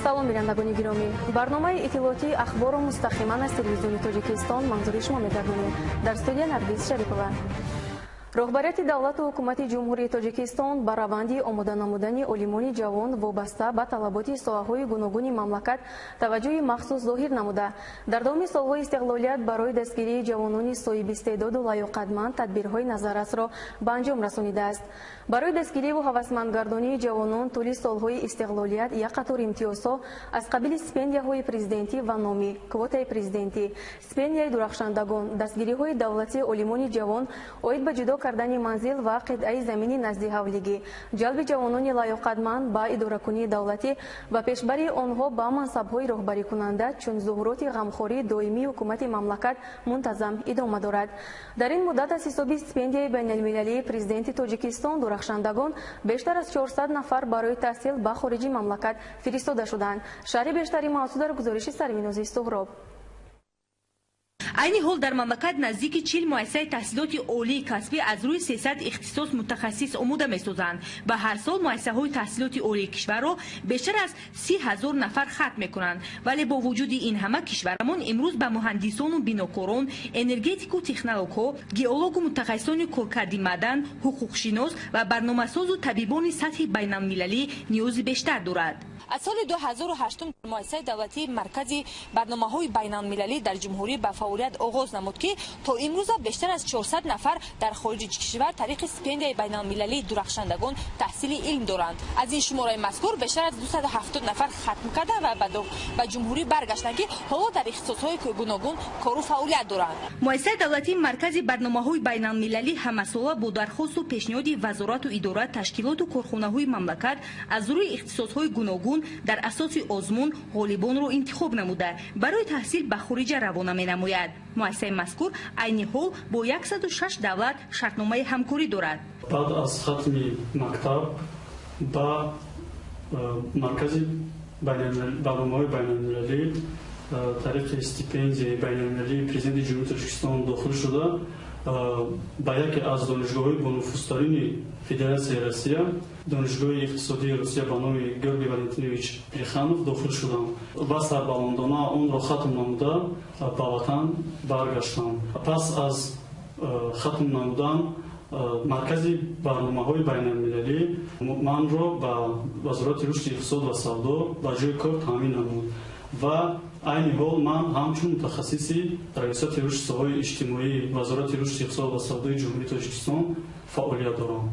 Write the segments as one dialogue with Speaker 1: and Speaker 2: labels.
Speaker 1: Салом, бинандагони гиромӣ. Барномаи иттилоотии Ахборро мустақиман аз Телевизиони Тоҷикистон манзури шумо мегардонем. Дар студия Наргиз Шарипова. Роҳбарияти давлату ҳукумати Ҷумҳурии Тоҷикистон ба раванди омода намудани олимони ҷавон вобаста ба талаботи соҳаҳои гуногуни мамлакат таваҷҷӯҳи махсус зоҳир намуда, дар давоми солҳои истиқлолият барои дастгирии ҷавонони соҳибистеъдоду лаёқатманд тадбирҳои назаррасро ба анҷом расонидааст. Барои дастгириву ҳавасмандгардонии ҷавонон тӯли солҳои истиқлолият як қатор имтиёзҳо аз қабили стипендияҳои президентӣ ва номӣ, квотаи президентӣ, стипендияи дурахшандагон, дастгириҳои давлатии олимони ҷавон оид ба ҷудо кардани манзил ва қитъаи замини назди ҳавлигӣ, ҷалби ҷавонони лаёқатманд ба идоракунии давлатӣ ва пешбарии онҳо ба мансабҳои роҳбарикунанда чун зуҳуроти ғамхории доимии ҳукумати мамлакат мунтазам идома дорад. Дар ин муддат аз ҳисоби стипендияи байналмилалии президенти Тоҷикистон дурахшандагон бештар аз 400 нафар барои таҳсил ба хориҷи мамлакат фиристода шуданд. Шарҳи бештари мавзӯъ дар гузориши Сарвинози Суҳроб.
Speaker 2: Айни ҳол дар мамлакат наздики 40 муассисаи таҳсилоти олии касбӣ аз рӯи 300 ихтисос мутахассис омода месозанд ва ҳар сол муассисаҳои таҳсилоти олии кишварро бештар аз 30 000 нафар хатм мекунанд. Вале бо вуҷуди ин ҳама кишварамон имрӯз ба муҳандисону бинокорон, энергетику технологҳо, геологу мутахассисони коркарди маъдан, ҳуқуқшинос ва барномасозу табибони сатҳи байналмилалӣ ниёзи бештар дорад.
Speaker 3: Аз соли 2008 муассисаи давлатии Маркази барномаҳои байналмилалӣ дар ҷумҳурӣ ба фаъолият оғоз намуд, ки то имрӯза бештар аз 400 нафар дар хориҷи кишвар тариқи стипендияи байналмилалии дурахшандагон таҳсили илм доранд. Аз ин шумораи мазкур бештар аз 270 нафар хатм карда ва ба ҷумҳурӣ баргаштанд, ки ҳоло дар ихтисосҳои гуногун кору фаъолият доранд.
Speaker 2: Муассисаи давлатии Маркази барномаҳои байналмилалӣ ҳамасола бо дархосту пешниҳоди вазорату идора, ташкилоту корхонаҳои мамлакат аз рӯи ихтисосҳои гуногун дар асоси озмун ғолибонро интихоб намуда, барои таҳсил ба хориҷа равона менамояд. Муассисаи мазкур айни ҳол бо 106 давлат шартномаи ҳамкорӣ дорад.
Speaker 4: Баъд аз хатми мактаб ба Маркази барномаҳои байналмилалӣ тариқи стипендияи байналмилалии Президенти Ҷумҳурии Тоҷикистон дохил шуда, ба яке аз донишгоҳҳои бонуфузтарини Федератсияи Россия, Донишгоҳи иқтисодии Русия ба номи Георгий Валентинович Плеханов дохил шудам ва сарбаландона онро хатм намуда, ба ватан баргаштам. Пас аз хатм намудан Маркази барномаҳои байналмилалӣ манро ба Вазорати рушди иқтисод ва савдо ба ҷои кор таъмин намуд ва айни ҳол ман ҳамчун мутахассиси Раёсати рушди соҳаҳои иҷтимоии Вазорати рушди иқтисод ва савдои Ҷумҳурии Тоҷикистон фаъолият дорам.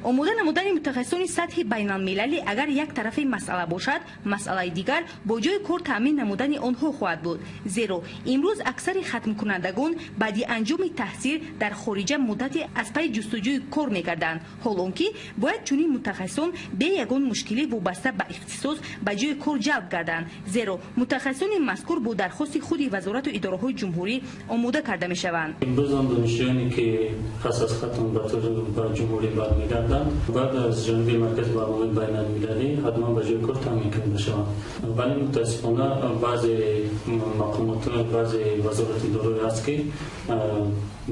Speaker 2: Омода намудани мутахассисони сатҳи байналмилалӣ агар як тарафи масъала бошад, масъалаи дигар бо ҷои кор таъмин намудани онҳо хоҳад буд. Зеро имрӯз аксари хатмкунандагон баъди анҷоми таҳсил дар хориҷа муддате аз пайи ҷустуҷӯи кор мегарданд, ҳол он ки бояд чунин мутахассисон бе ягон мушкилӣ вобаста ба ихтисос ба ҷои кор ҷалб гарданд. Зеро мутахассисони мазкур бо дархости худи вазорату идораҳои ҷумҳурӣ омода карда мешаванд.
Speaker 5: Имрӯз он донишҷӯёне, ки пас аз хатм ба ҷумҳурӣ бармегарданд, баъд аз ҷониби Маркази барномаи байналмилалӣ ҳатман ба ҷои кор таъмин карда шаванд. Вале мутаассифона баъзе мақомот, баъзе вазорати идораҳое ҳаст, ки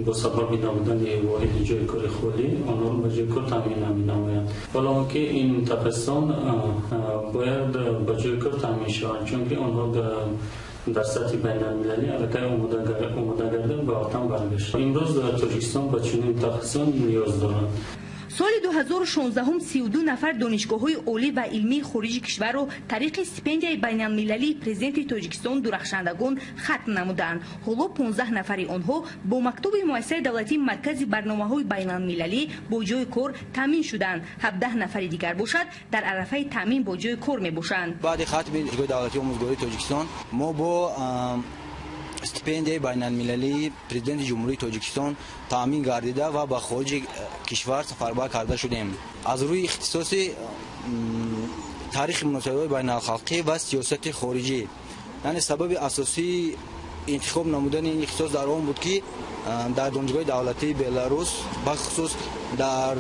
Speaker 5: бо сабаби набудани воҳиди ҷои кори холӣ онҳоро ба ҷои кор таъмин наменамоянд, ҳоло он ки ин мутахассисон бояд ба ҷои кор таъмин шаванд, чунки онҳо дар сатҳи байналмилалӣ аллакай омода гарда ба ватан баргаштанд. Имрӯз Тоҷикистон ба чунин мутахассисон ниёз дорад.
Speaker 2: Соли 2016 32 нафар донишгоҳҳои олӣ ва илмии хориҷи кишварро тариқи стипендияи байналмилалии президенти Тоҷикистон дурахшандагон хатм намуданд. Ҳоло 15 нафари онҳо бо мактуби муассисаи давлатии Маркази барномаҳои байналмилалӣ бо ҷои кор таъмин шуданд. 17 нафари дигар бошад, дар арафаи таъмин бо ҷои кор мебошанд.
Speaker 6: Баъди хатми Донишгоҳи давлатии омӯзгории Тоҷикистон мо бо стипендияи байналмилалии Президенти Ҷумҳурии Тоҷикистон таъмин гардида ва ба хориҷи кишвар сафарбар карда шудем аз рӯи ихтисоси таърихи муносибатҳои байналхалқӣ ва сиёсати хориҷӣ. Яъне сабаби асосии интихоб намудани ин ихтисос дар он буд, ки дар донишгоҳи давлатии Беларус, бахусус дар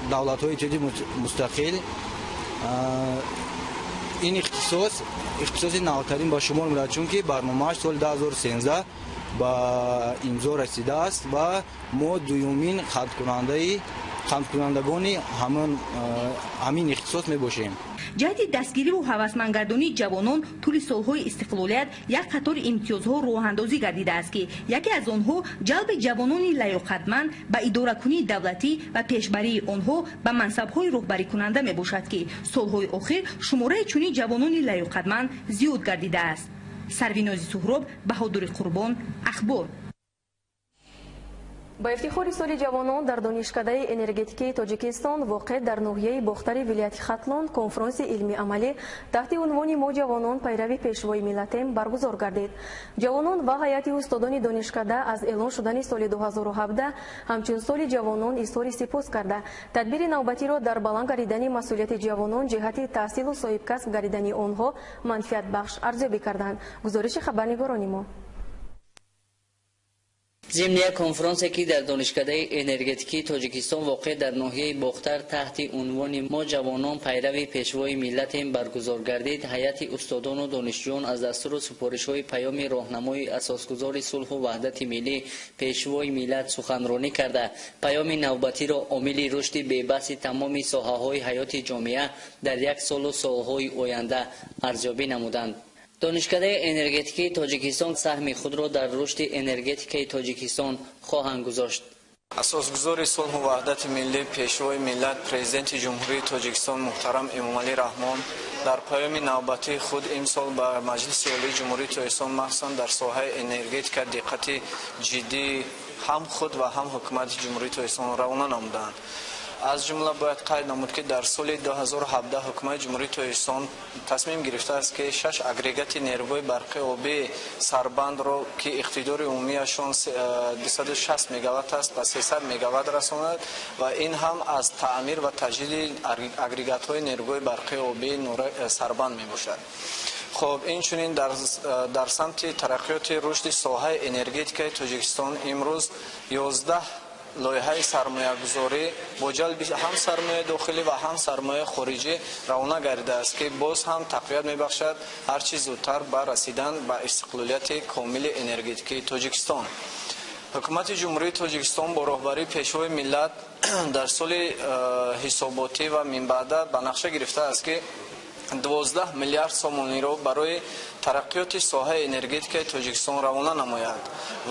Speaker 6: давлатҳои иттиҳоди мустақил, ин ихтисос ихтисоси навтарин ба шумор меравад, чунки барномааш соли 2013 ба имзо расидааст ва мо дуюмин хатмкунандаи хатмкунандагони ҳамин ихтисос мебошем.
Speaker 2: Ҷиҳати дастгириву ҳавасмандгардонии ҷавонон тӯли солҳои истиқлолият як қатор имтиёзҳо роҳандозӣ гардидааст, ки яке аз онҳо ҷалби ҷавонони лаёқатманд ба идоракунии давлатӣ ва пешбарии онҳо ба мансабҳои роҳбарикунанда мебошад, ки солҳои охир шумораи чунин ҷавонони лаёқатманд зиёд гардидааст. Сарвинози Суҳроб, Баҳодури Қурбон, Ахбор.
Speaker 1: Ба ифтихори соли ҷавонон дар Донишкадаи энергетикии Тоҷикистон воқеъ дар ноҳияи Бохтари вилояти Хатлон конфронси илмии амалӣ таҳти унвони «Мо ҷавонон пайрави пешвои миллатем» баргузор гардид. Ҷавонон ва ҳайати устодони донишкада аз эълон шудани соли 2017 ҳамчун соли ҷавонон изҳори сипос карда, тадбири навбатиро дар баланд гардидани масъулияти ҷавонон ҷиҳати таҳсилу соҳибкасб гардидани онҳо манфиатбахш арзёбӣ карданд. Гузориши хабарнигорони мо.
Speaker 7: Зимни як конфронсе, ки дар Донишкадаи энергетикии Тоҷикистон воқеъ дар ноҳияи Бохтар таҳти унвони «Мо ҷавонон пайрави пешвои миллатем» баргузор гардид, ҳайати устодону донишҷӯён аз дастуру супоришҳои паёми роҳнамои асосгузори сулҳу ваҳдати миллӣ, пешвои миллат суханронӣ карда, паёми навбатиро омили рушди бебаҳси тамоми соҳаҳои ҳаёти ҷомеа дар як солу солҳои оянда арзёбӣ намуданд. Донишкадаи энергетикии Тоҷикистон саҳми худро дар рушди энергетикаи Тоҷикистон хоҳанд гузошт.
Speaker 8: Асосгузори сулҳу ваҳдати миллӣ, пешвои миллат, Президенти Ҷумҳурии Тоҷикистон муҳтарам Эмомалӣ Раҳмон дар паёми навбатии худ имсол ба Маҷлиси Олии Ҷумҳурии Тоҷикистон махсусан дар соҳаи энергетика диққати ҷиддии ҳам худ ва ҳам ҳукумати Ҷумҳурии Тоҷикистон равона намуданд. Аз ҷумла бояд қайд намуд, ки дар соли 2017 ҳукумати Ҷумҳурии Тоҷикистон тасмим гирифтааст, ки шаш агрегати нерӯгоҳи барқи обии Сарбандро, ки иқтидори умумиашон 260 мегаватт аст, ба 300 мегаватт расонад ва ин ҳам аз таъмир ва таҷдиди агрегатҳои нерӯгоҳи барқи обии Сарбанд мебошад. Хоб, инчунин дар самти тараққиёти рушди соҳаи энергетикаи Тоҷикистон имрӯз 11 лоиҳаи сармоягузорӣ бо ҷалби ҳам сармояи дохилӣ ва ҳам сармояи хориҷӣ равона гардидааст, ки боз ҳам тақвият мебахшад ҳарчи зудтар ба расидан ба истиқлолияти комили энергетикии Тоҷикистон. Ҳукумати Ҷумҳурии Тоҷикистон бо роҳбарии пешвои миллат дар соли ҳисоботӣ ва минбаъда ба нақша гирифтааст, ки 12 миллиард сомониро барои тараққиёти соҳаи энергетикаи Тоҷикистон равона намояд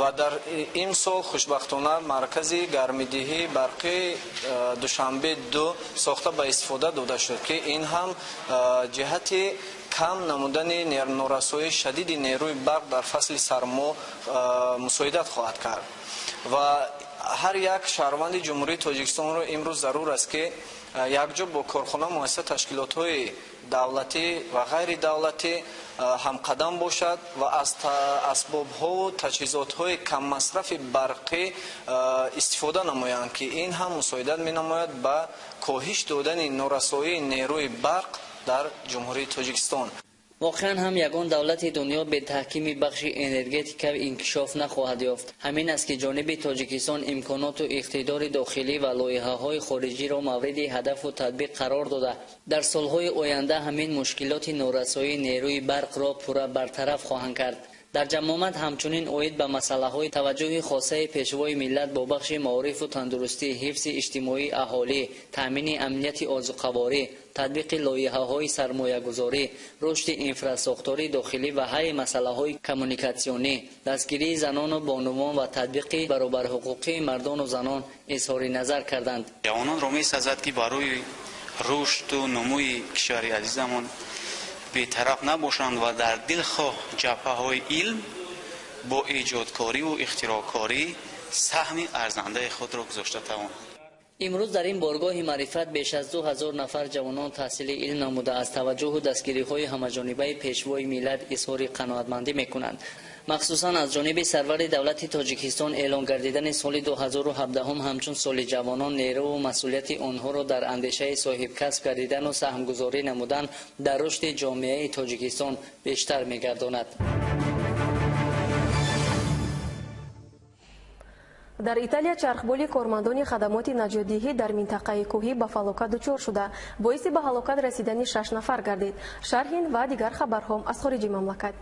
Speaker 8: ва дар имсол хушбахтона маркази гармидиҳии барқии Душанбе 2 сохта ба истифода дода шуд, ки ин ҳам ҷиҳати кам намудани норасоии шадиди нерӯи барқ дар фасли сармо мусоидат хоҳад кард. Ва ҳар як шаҳрванди Ҷумҳурии Тоҷикистонро имрӯз зарур аст, ки якҷо бо корхона, муассиса, ташкилотҳои давлатӣ ва ғайридавлатӣ ҳамқадам бошад ва аз асбобҳову таҷҳизотҳои каммасрафи барқӣ истифода намоянд, ки ин ҳам мусоидат менамояд ба коҳиш додани норасоии нерӯи барқ дар Ҷумҳурии Тоҷикистон.
Speaker 7: Воқеан ҳам ягон давлати дунё бе таҳкими бахши энергетика инкишоф нахоҳад ёфт. Ҳамин аст, ки ҷониби Тоҷикистон имконоту иқтидори дохилӣ ва лоиҳаҳои хориҷиро мавриди ҳадафу татбиқ қарор дода, дар солҳои оянда ҳамин мушкилоти норасоии нерӯи барқро пурра бартараф хоҳанд кард. Дар ҷамъомад ҳамчунин оид ба масъалаҳои таваҷҷӯҳи хосаи пешвои миллат бо бахши маорифу тандурустӣ, ҳифзи иҷтимоии аҳолӣ, таъмини амнияти озуқаворӣ, татбиқи лоиҳаҳои сармоягузорӣ, рушди инфрасохтории дохилӣ ва ҳалли масъалаҳои коммуникатсионӣ, дастгирии занону бонувон ва татбиқи баробарҳуқуқии мардону занон изҳори назар карданд.
Speaker 9: Ҷавононро месазад, ки барои рушду нумӯи кишвари азизамон бетараф набошанд ва дар дилхоҳ ҷабҳаҳои илм бо эҷодкориву ихтироъкорӣ саҳми арзандаи худро гузошта тавонанд.
Speaker 7: Имрӯз дар ин боргоҳи маърифат беш аз 2000 нафар ҷавонон таҳсили илм намуда, аз таваҷҷӯҳу дастгириҳои ҳамаҷонибаи пешвои миллат изҳори қаноатмандӣ мекунанд. Махсусан аз ҷониби сарвари давлати Тоҷикистон эълон гардидани соли 2017 ҳамчун соли ҷавонон нерӯву масъулияти онҳоро дар андешаи соҳибкасб гардидану саҳмгузорӣ намудан дар рушди ҷомеаи Тоҷикистон бештар мегардонад.
Speaker 1: Дар Италия чархболи кормандони хадамоти наҷотдиҳӣ дар минтақаи кӯҳӣ ба фалокат дучор шуда, боиси ба ҳалокат расидани 6 нафар гардид. Шарҳ ин ва дигар хабарҳо аз хориҷи мамлакат.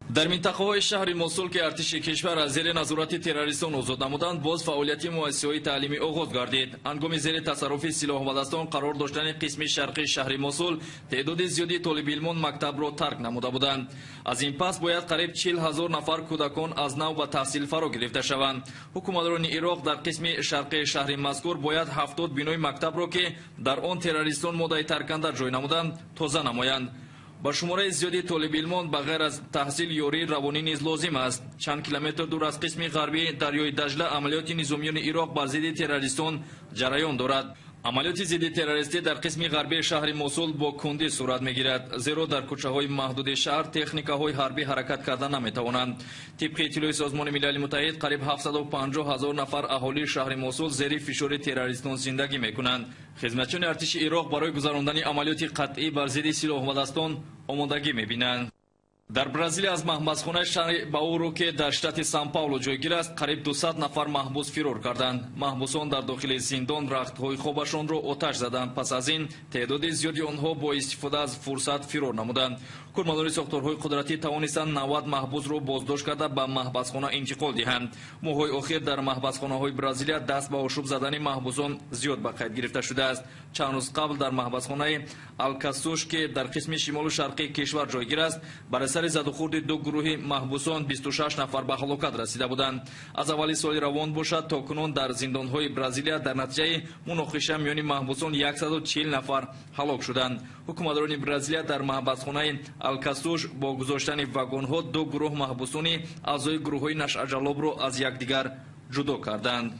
Speaker 10: Дар минтақаҳои шаҳри Мосул, ки артиши кишвар аз зери назорати террористон озод намуданд, боз фаъолияти муассисаҳои таълимӣ оғоз гардид. Ҳангоми зери тасарруфи силоҳбадастон қарор доштани қисми шарқии шаҳри Мосул, теъдоди зиёди толибилмон мактабро тарк намуда буданд. Аз ин пас бояд қариб 40 ҳазор нафар кӯдакон аз нав ба таҳсил фаро гирифта шаванд. Ҳукуматдорони Ироқ дар қисми шарқии шаҳри мазкур бояд 70 бинои мактабро, ки дар он террористон моддаи тарканда ҷой намуданд, тоза намоянд. Ба шумораи зиёди толибилмон ба ғайр аз таҳсил ёрии равонӣ низ лозим аст. Чанд километр дур аз қисми ғарбии дарёи Дажла амалиёти низомиёни Ироқ бар зидди террористон ҷараён дорад. Амалиёти зидди террористӣ дар қисми ғарбии шаҳри Мосул бо кундӣ сурат мегирад, зеро дар кӯчаҳои маҳдуди шаҳр техникаҳои ҳарбӣ ҳаракат карда наметавонанд. Тибқи иттилои Созмони Милали Муттаҳид, қариб 750 ҳазор нафар аҳолии шаҳри Мосул зери фишори террористон зиндагӣ мекунанд. Хизматчиёни артиши Ироқ барои гузарондани амалиёти қатъӣ бар зидди силоҳбадастон омодагӣ мебинанд. Дар Бразилия аз маҳбасхонаи шаҳри Бауру, ки дар штати Сан-Паулу ҷойгир аст, қариб 200 нафар маҳбус фирор карданд. Маҳбусон дар дохили зиндон рахтҳои хобашонро оташ заданд. Пас аз ин теъдоди зиёди онҳо бо истифода аз фурсат фирор намуданд. Кормандони сохторҳои қудратӣ тавонистанд 90 маҳбусро боздошт карда ба маҳбасхона интиқол диҳанд. Моҳҳои охир дар маҳбасхонаҳои Бразилия даст ба ошӯб задани маҳбусон зиёд ба қайд гирифта шудааст. Чанд рӯз қабл дар маҳбасхонаи Алкасуш, ки дар қисми шимолу шарқии кишвар ҷойгир аст, бар асари задухӯрди ду гурӯҳи маҳбусон 26 нафар ба ҳалокат расида буданд. Аз аввали соли равон бошад, то кунун дар зиндонҳои Бразилия дар натиҷаи муноқиша миёни маҳбусон 140 нафар ҳалок шуданд. Ҳукуматдорони Бразилия дар маҳбасхонаи Алкасуш бо гузоштани вагонҳо ду гурӯҳ маҳбусони аъзои гурӯҳҳои нашъаҷаллобро аз якдигар ҷудо карданд.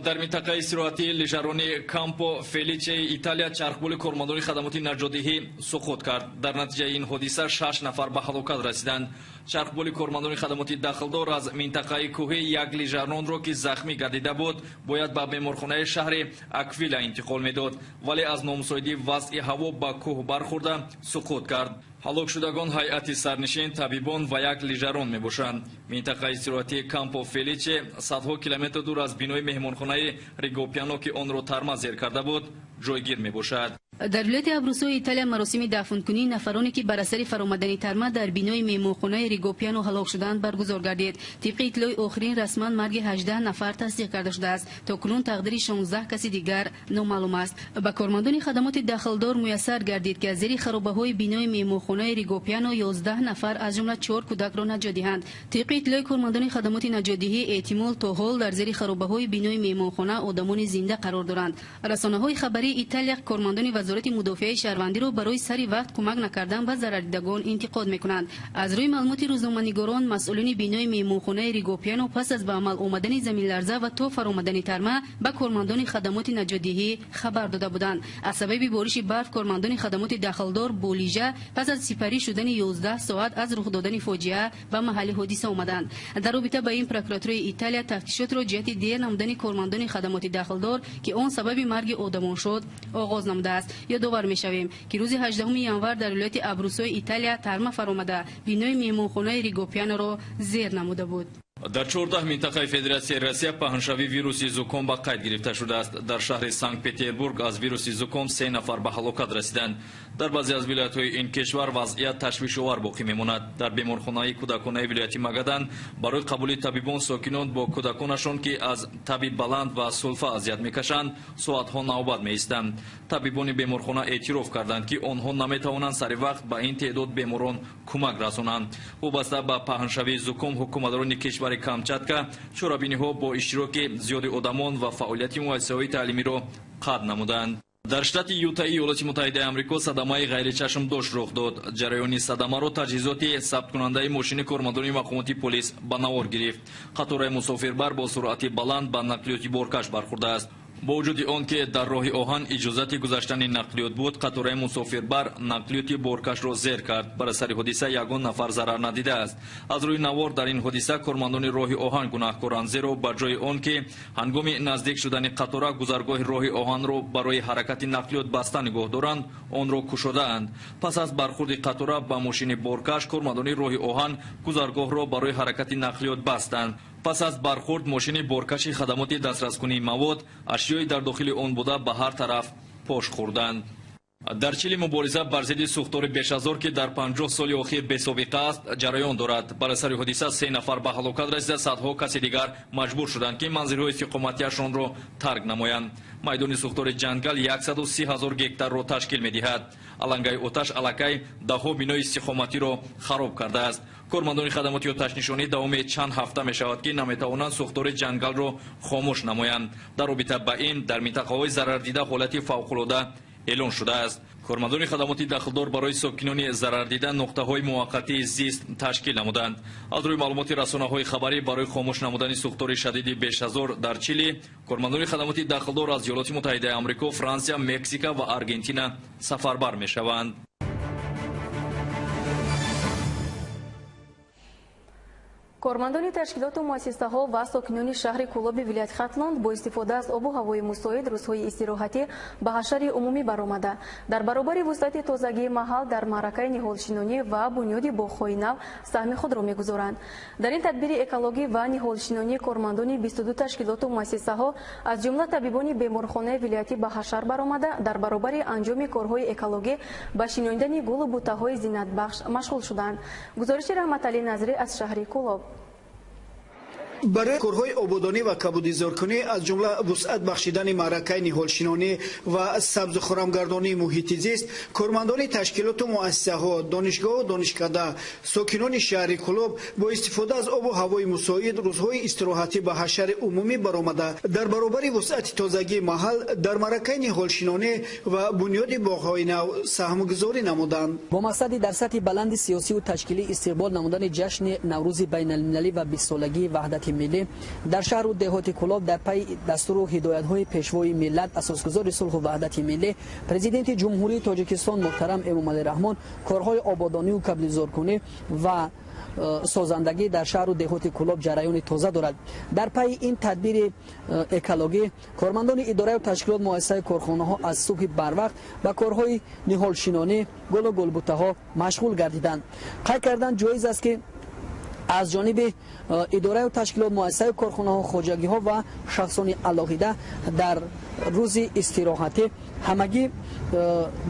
Speaker 10: Дар минтақаи истироҳатии лижарони Кампо Феличеи Италия чархболи кормандони хадамоти наҷотдиҳӣ суқут кард. Дар натиҷаи ин ҳодиса 6 нафар ба ҳалокат расиданд. Чархболи кормандони хадамоти дахлдор аз минтақаи кӯҳӣ як лижаронро, ки захмӣ гардида буд, бояд ба беморхонаи шаҳри Аквила интиқол медод, вале аз номусоидии вазъи ҳаво ба кӯҳ бархӯрда суқут кард. Ҳалокшудагон ҳайати сарнишин, табибон ва як лижарон мебошанд. Минтақаи истироҳатии Кампо Феличе садҳо километр дур аз бинои меҳмонхонаи Ригопиано, ки онро тарма зер карда буд, ҷойгир мебошад.
Speaker 11: Дар вилояти Абрусои Италия маросими дафнкунии нафароне, ки бар асари фаромадани тарма дар бинои меҳмонхонаи Ригопиано ҳалок шуданд, баргузор гардид. Тибқи иттилои охирин, расман марги 18 нафар тасдиқ карда шудааст. То кунун тақдири 16 каси дигар номаълум аст. Ба кормандони хадамоти дахлдор муяссар гардид, ки аз зери харобаҳои бинои меҳмонхонаи Ригопиано 11 нафар, аз ҷумла 4 кӯдакро наҷот диҳанд. Тибқи иттилои кормандони хадамоти наҷотдиҳӣ, эҳтимол то ҳол дар зери харобаҳои бинои меҳмонхона одамони зинда қарор доранд. Расонаҳои хабарии Италия кормандони Вазорати мудофиаи шаҳрвандиро барои сари вақт кӯмак накардан ба зарардидагон интиқод мекунанд. Аз рӯи маълумоти рӯзноманигорон, масъулини бинои меҳмонхонаи Ригопиано пас аз ба амал омадани заминларза ва то фаромадани тарма ба кормандони хадамоти наҷотдиҳӣ хабар дода буданд. Аз сабаби бориши барф кормандони хадамоти дахлдор бо лижа пас аз сипарӣ шудани 11 соат аз рух додани фоҷиа ба маҳалли ҳодиса омаданд. Дар робита ба ин прокуратураи Италия тафтишотро ҷиҳати дер намудани кормандони хадамоти дахлдор, ки он сабаби марги одамон шуд, оғоз намудааст. Ёдовар мешавем, ки рӯзи 18 январ дар вилояти Абрусои Италия тарма фаромада бинои меҳмонхонаи Ригопианоро зер намуда буд.
Speaker 10: Дар 14 минтақаи Федератсияи Россия паҳншавии вируси зуком ба қайд гирифта шудааст. Дар шаҳри Санкт-Петербург аз вируси зуком 3 нафар ба ҳалокат расиданд. Дар баъзе аз вилоятҳои ин кишвар вазъият ташвишовар боқӣ мемонад. Дар беморхонаи кӯдаконаи вилояти Магадан барои қабули табибон сокинон бо кӯдаконашон, ки аз таби баланд ва сулфа азият мекашанд, соатҳо навбат меистанд. Табибони беморхона эътироф карданд, ки онҳо наметавонанд сари вақт ба ин теъдод беморон кӯмак расонанд. Вобаста ба паҳншавии зуком ҳукуматдорони кишвар Камчатка чорабиниҳо бо иштироки зиёди одамон ва фаъолияти муассисаҳои таълимиро қатъ намуданд. Дар штати Ютаи Иёлоти Муттаҳидаи Амрико садамаи ғайричашмдошт рух дод. Ҷараёни садамаро таҷҳизоти сабткунандаи мошини кормандони мақомоти полис ба навор гирифт. Қатораи мусофирбар бо суръати баланд ба нақлиёти боркаш бархӯрдааст. Бо вуҷуди он ки дар роҳи оҳан иҷозати гузаштани нақлиёт буд, қатораи мусофирбар нақлиёти боркашро зер кард. Бар асари ҳодиса ягон нафар зарар надидааст. Аз рӯи навор дар ин ҳодиса кормандони роҳи оҳан гунаҳкоранд, зеро ба ҷои он ки ҳангоми наздик шудани қатора гузаргоҳи роҳи оҳанро барои ҳаракати нақлиёт баста нигоҳ доранд, онро кушодаанд. Пас аз бархӯрди қатора ба мошини боркаш кормандони роҳи оҳан гузаргоҳро барои ҳаракати нақлиёт бастанд. Пас аз бархӯрд мошини боркаши хадамоти дастраскунии мавод, ашёи дар дохили он буда ба ҳар тараф пош хӯрданд. Дар Чили мубориза бар зидди сӯхтори бешазор, ки дар 50 соли охир бесобиқа аст, ҷараён дорад. Бар асари ҳодиса 3 нафар ба ҳалокат расида, садҳо каси дигар маҷбур шуданд, ки манзилҳои истиқоматиашонро тарк намоянд. Майдони сӯхтори ҷангал 130 000 гектарро ташкил медиҳад. Алангаи оташ аллакай даҳҳо бинои истиқоматиро хароб кардааст. Кормандони хадамоти оташнишонӣ давоми чанд ҳафта мешавад, ки наметавонанд сӯхтори ҷангалро хомӯш намоянд. Дар робита ба ин дар минтақаҳои зарардида ҳолати фавқулода эълон шудааст. Кормандони хадамоти дахлдор барои сокинони зарардида нуқтаҳои муваққатии зист ташкил намуданд. Аз рӯи маълумоти расонаҳои хабарӣ, барои хомӯш намудани сӯхтори шадиди бешазор дар Чили кормандони хадамоти дахлдор аз Иёлоти Муттаҳидаи Амрико, Франсия, Мексика ва Аргентина сафарбар мешаванд.
Speaker 1: Кормандони ташкилоту муассисаҳо ва сокинони шаҳри Кӯлоби вилояти Хатлон бо истифода аз обу ҳавои мусоид рӯзҳои истироҳатӣ ба ҳашари умумӣ баромада, дар баробари вусъати тозагии маҳал дар маъракаи ниҳолшинонӣ ва бунёди боғҳои нав саҳми худро мегузоранд. Дар ин тадбири экологӣ ва ниҳолшинонӣ кормандони 22 ташкилоту муассисаҳо, аз ҷумла табибони беморхонаи вилоятӣ ба ҳашар баромада, дар баробари анҷоми корҳои экологӣ ба шинонидани гулу бутаҳои зинатбахш машғул шуданд. Гузориши Раҳматалӣ Назрӣ аз шаҳри Кӯлоб.
Speaker 12: Барои корҳои ободонӣ ва кабудизоркунӣ, аз ҷумла вусъат бахшидани маъракаи ниҳолшинонӣ ва сабзу хурамгардонии муҳити зист, кормандони ташкилоту муассисаҳо, донишгоҳу донишкада, сокинони шаҳри Кӯлоб бо истифода аз обу ҳавои мусоид рӯзҳои истироҳатӣ ба ҳашари умумӣ баромада, дар баробари вусъати тозагии маҳал дар маъракаи ниҳолшинонӣ ва бунёди боғҳои нав саҳмгузорӣ намуданд.
Speaker 13: Бо мақсади дар сатҳи баланди сиёсиву ташкилӣ истиқбол намудани ҷашни Наврӯзи байналмилалӣ ва бистсолагии ваҳдати миллӣ дар шаҳру деҳоти Кӯлоб дар пайи дастуру ҳидоятҳои пешвои миллат, асосгузори сулҳу ваҳдати миллӣ, президенти Ҷумҳурии Тоҷикистон муҳтарам Эмомалӣ Раҳмон, корҳои ободониву кабудизоркунӣ ва созандагӣ дар шаҳру деҳоти Кӯлоб ҷараёни тоза дорад. Дар пайи ин тадбири экологӣ кормандони идораю ташкилот, муассисаи корхонаҳо аз субҳи барвақт ба корҳои ниҳолшинонӣ, гулу гулбутаҳо машғул гардиданд. Қайд кардан ҷоиз аст, ки аз ҷониби идораю ташкилот, муассисаю корхонаҳо, хоҷагиҳо ва шахсони алоҳида дар рӯзи истироҳатӣ ҳамагӣ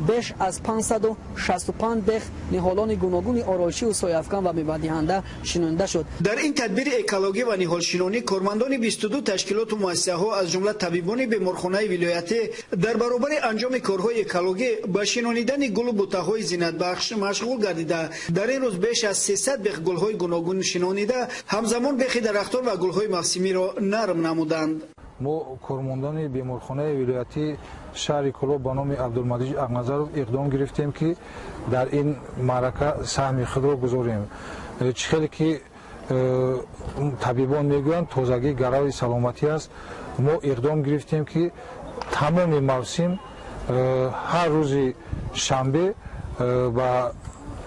Speaker 13: беш аз 565 бех ниҳолони гуногуни ороишиву сояафкан ва мевадиҳанда шинонида шуд.
Speaker 12: Дар ин тадбири экологӣ ва ниҳолшинонӣ кормандони 22 ташкилоту муассисаҳо, аз ҷумла табибони беморхонаи вилоятӣ, дар баробари анҷоми корҳои экологӣ ба шинонидани гулу бутаҳои зинатбахш машғул гардида, дар ин рӯз беш аз 300 бех гулҳои гуногун шинонида, ҳамзамон бехи дарахтон ва гулҳои мавсимиро нарм намуданд.
Speaker 14: Мо кормандони беморхонаи вилоятии шаҳри Кӯлоб ба номи Абдулмаҷид Ақназаров иқдом гирифтем, ки дар ин маърака саҳми худро гузорем. Чӣ хеле ки табибон мегӯянд, тозагӣ гарави саломатӣ аст. Мо иқдом гирифтем, ки тамоми мавсим ҳар рӯзи шанбе ба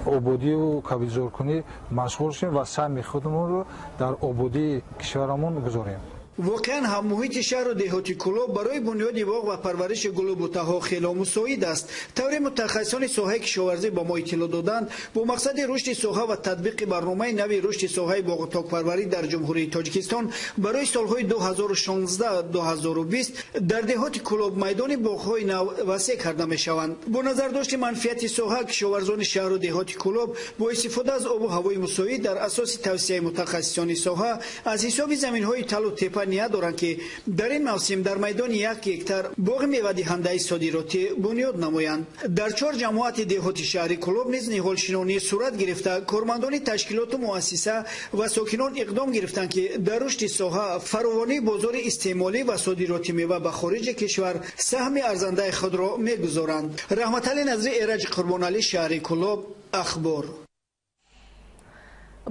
Speaker 14: ободию кабудизоркунӣ машғул шем ва саҳми худамонро дар ободии кишварамон гузорем.
Speaker 12: Воқеан ҳам муҳити шаҳру деҳоти Кӯлоб барои бунёди боғ ва парвариши гулу бутаҳо хело мусоид аст. Тавре мутахассисони соҳаи кишоварзӣ ба мо иттилоъ доданд, бо мақсади рушди соҳа ва татбиқи барномаи нави рушди соҳаи боғу токпарварӣ дар Ҷумҳурии Тоҷикистон барои солҳои 2016-2020 дар деҳоти Кӯлоб майдони боғҳои нав васеъ карда мешаванд. Бо назардошти манфиати соҳа, кишоварзони шаҳру деҳоти Кӯлоб бо истифода аз обу ҳавои мусоид дар асоси тавсияи мутахассисони соҳа аз ҳисоби заминҳои талу тепа ният доранд, ки дар ин мавсим дар майдони 1 гектар боғи мевадиҳандаи содиротӣ бунёд намоянд. Дар 4 ҷамоати деҳоти шаҳри Кӯлоб низ ниҳолшинонӣ сурат гирифта, кормандони ташкилоту муассиса ва сокинон иқдом гирифтанд, ки дар рушди соҳа, фаровонии бозори истеъмолӣ ва содироти мева ба хориҷи кишвар саҳми арзандаи худро мегузоранд. Раҳматалӣ Назрӣ, Эраҷ Қурбоналӣ, шаҳри Кӯлоб, Ахбор.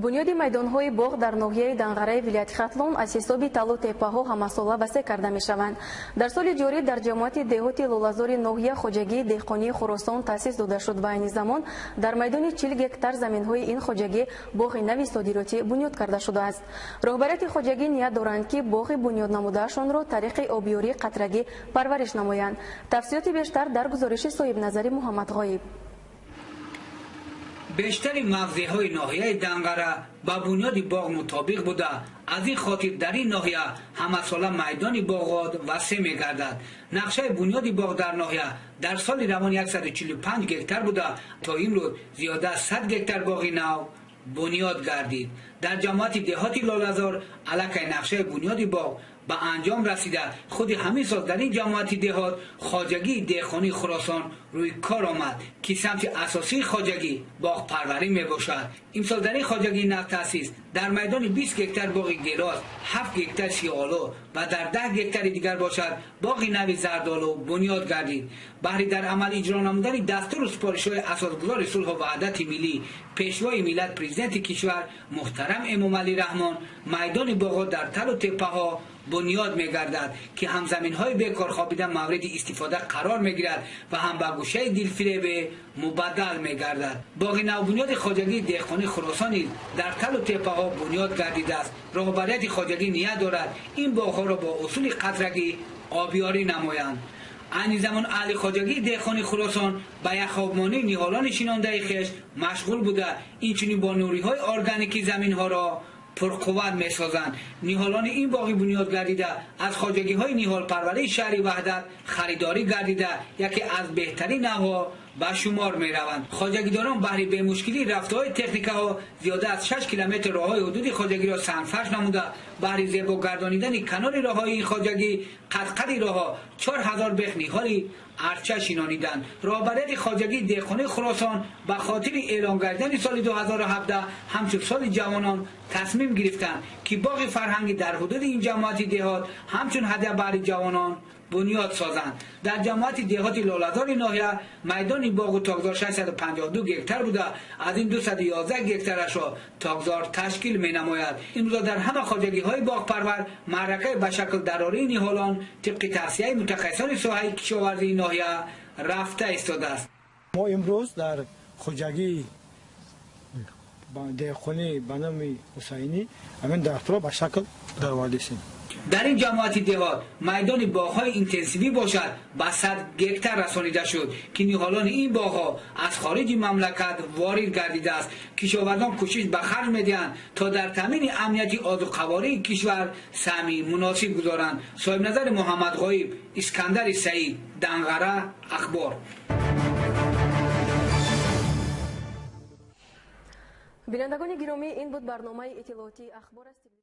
Speaker 1: Бунёди майдонҳои боғ дар ноҳияи Данғараи вилояти Хатлон аз ҳисоби талу теппаҳо ҳамасола васеъ карда мешаванд. Дар соли ҷорӣ дар ҷамоати деҳоти Лолазори ноҳия хоҷагии деҳқонии Хуросон таъсис дода шуд ва айни замон дар майдони 40 гектар заминҳои ин хоҷагӣ боғи нави содиротӣ бунёд карда шудааст. Роҳбарияти хоҷагӣ ният доранд, ки боғи бунёд намудаашонро тариқи обёрии қатрагӣ парвариш намоянд. Тафсилоти бештар дар гузориши соҳибназари Муҳаммад Ғоиб.
Speaker 15: Бештари мавзеъҳои ноҳияи Данғара ба бунёди боғ мутобиқ буда, Аз ин хотир дар ин ноҳия ҳамасола майдони боғот васеъ мегардад. Нақшаи бунёди боғ дар ноҳия дар соли равон 145 гектар буда, то имрӯз зиёда аз 100 гектар боғи нав бунёд гардид. Дар ҷамоати деҳоти Лолазор аллакай нақшаи бунёди боғ ба анҷом расида. Худи ҳамин сол дар ин ҷамоати деҳот хоҷагии деҳқонии Хуросон рӯи кор омад, ки самти асосии хоҷагӣ боғпарварӣ мебошад. Имсол дар ин хоҷагии навтаъсис дар майдони 20 гектар боғи гелос, 7 гектар сиёолу ва дар 10 гектари дигар бошад боғи нави зардолу бунёд гардид. Баҳри дар амал иҷро намудани дастуру супоришҳои асосгузори сулҳу ваҳдати миллӣ, пешвои миллат, президенти кишвар муҳтарам Эмомалӣ Раҳмон, майдони боғот дар талу теппаҳо бунёд мегардад, ки ҳам заминҳои бекор хобида мавриди истифода қарор мегирад ва ҳам ба гӯшаи дилфиребе мубаддал мегардад. Боғи навбунёди хоҷагии деҳқонии Хуросон низ дар талу теппаҳо бунёд гардидааст. Роҳбарияти хоҷагӣ ният дорад ин боғҳоро бо усули қатрагӣ обиёрӣ намоянд. Айни замон аҳли хоҷагии деҳқони Хуросон ба яхобмонии ниҳолони шинондаи хеш машғул буда, инчунин бо нуриҳои органикӣ заминҳоро пурқувват месозанд. Ниҳолони ин боғи бунёд гардида аз хоҷагиҳои ниҳолпарварии шаҳри Ваҳдат харидорӣ гардида, яке аз беҳтарин навъҳо ба шумор мераванд. Хоҷагидорон баҳри бемушкилии рафтаҳои техникаҳо зиёда аз 6 километр роҳҳои ҳудуди хоҷагиро сангфарш намуда, баҳри зебо гардонидани канори роҳҳои ин хоҷагӣ қадқади роҳҳо 4000 бех ниҳоли арча шинониданд. Роҳбарияти хоҷагии деҳқонии Хуросон ба хотири эълон гардидани соли 2017 ҳамчун соли ҷавонон тасмим гирифтанд, ки боғи фарҳангӣ дар ҳудуди ин ҷамоати деҳот ҳамчун ҳадя баҳри ҷавонон бунёд созанд. Дар ҷамоати деҳоти Лолазори ноҳия майдони боғу токзор 652 гектар буда, аз ин 211 гектарашро токзор ташкил менамояд. Имрӯза дар ҳама хоҷагиҳои боғпарвар маъракаи ба шакл дарории ниҳолон тибқи тавсияи мутахассисони соҳаи кишоварзии ноҳия рафта истодааст.
Speaker 16: Мо имрӯз дар хоҷагии деҳқонӣ ба номи Ҳусайнӣ ҳамин дарахтро ба шакл даровардем.
Speaker 15: Дар ин ҷамоати деҳот майдони боғҳои интенсивӣ бошад ба 100 гектар расонида шуд, ки ниҳолони ин боғҳо аз хориҷи мамлакат ворид гардидааст. Кишоварзон кӯшиш ба харҷ медиҳанд, то дар таъмини амнияти озуқавории кишвар саҳми муносиб гузоранд. Соҳибназари Муҳаммад Ғоиб, Искандари Саид, Данғара, Ахбор.
Speaker 1: Бинандагони гиромӣ, ин буд барномаи иттилоотии Ахбор.